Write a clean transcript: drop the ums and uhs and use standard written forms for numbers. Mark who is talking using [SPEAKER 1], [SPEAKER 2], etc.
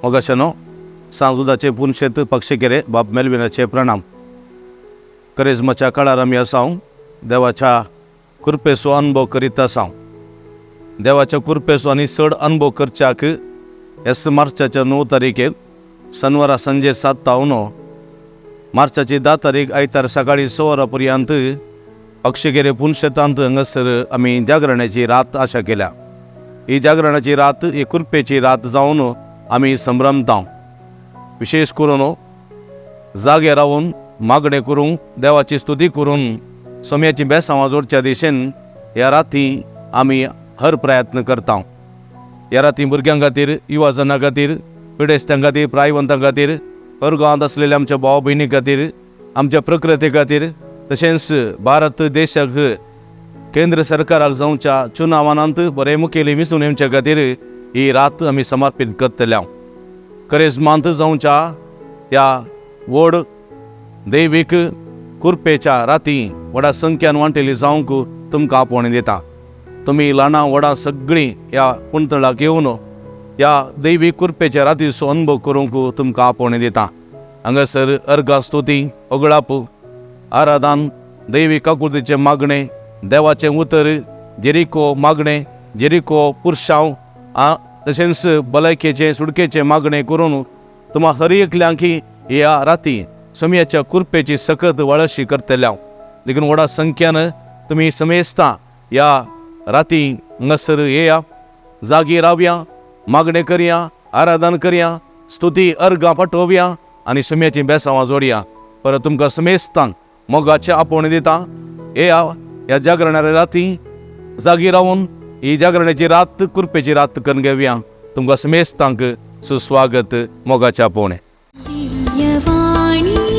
[SPEAKER 1] मोगाशानो, सांजुदाचे पुनशेत पक्षकेरे बाब मेलविनाचे प्रणाम. करेजमाच्या काळार आमी आसाव. देवाच्या कृपेचो अनुभव करीत आसाव. देवाच्या कृपेचो आनी चड अनुभव करच्याक एस मार्चाच्या 9 तारखेर शनवारा संजे 7 तावन मार्चाची 10 तारीख आयतार सकाळी 6 वरां पर्यंत पक्षकेरे पुनशेतांत हांगासर आमी जागरणाची रात आशा केल्या. ही जागरणाची रात ही कृपेची रात जावन आमी संभ्रमता. विशेष करून जागे रावन मागणें करूंक, देवाची स्तुती करून सोम्याची बेसांवां जोडच्या दिशेन ह्या राती आमी हर प्रयत्न करता. ह्या राती भुरग्यां खातीर, युवा जनां खातीर, पिडेस्तां खातीर, प्रायवंतां खातीर, हर गांवांत आसलेल्या आमच्या भाव भयणी खातीर, आमच्या प्रकृती खातीर, तशेंच भारत देशाक केंद्र सरकाराक जावच्या चुनावानांत बरे मुखेली वेंचून येवच्या खातीर ही रात आमी समर्पीत करतले. करेजमांत जावच्या ह्या व्हड दैवीक कुरपेच्या राती व्हडा संख्यान वांटेली जावंक तुमकां आपोवणें दिता. तुमी ल्हानां व्हडां सगळीं ह्या कुंतळाक येवन ह्या दैवीक कुरपेच्या रातीचो अनुभव करूंक तुमकां आपोवणें दिता. हांगासर अर्गां, स्तुती, ओगळाप, आराधन, दैवीक काकुळतीचें मागणें, देवाचें उतर, जेरिको मागणें, जेरिको पुरशांव आ तशेंच भलायकेचें सुटकेचें मागणें करून तुमा हर एकल्यांकी ह्या राती समयाच्या कुरपेची सकत वळशी करतले हांव. देखून व्हडा संख्यान तुमी समेस्ता ह्या राती हांगासर येया, जागी रावया, मागणें करया, आराधन करया, स्तुती अर्गां पाठोवया आनी समयाचीं बेसांवां जोडया. परत तुमकां समेस्तांक मोगाचें आपोवणें दिता. येया ह्या जागरणाच्या राती जागी रावन ही जागरणाची रात कुरपेची रात करून घेवया. तुमकां समेस्तांक सुस्वागत, मोगाचें आपोवणें.
[SPEAKER 2] दिव्यवाणी.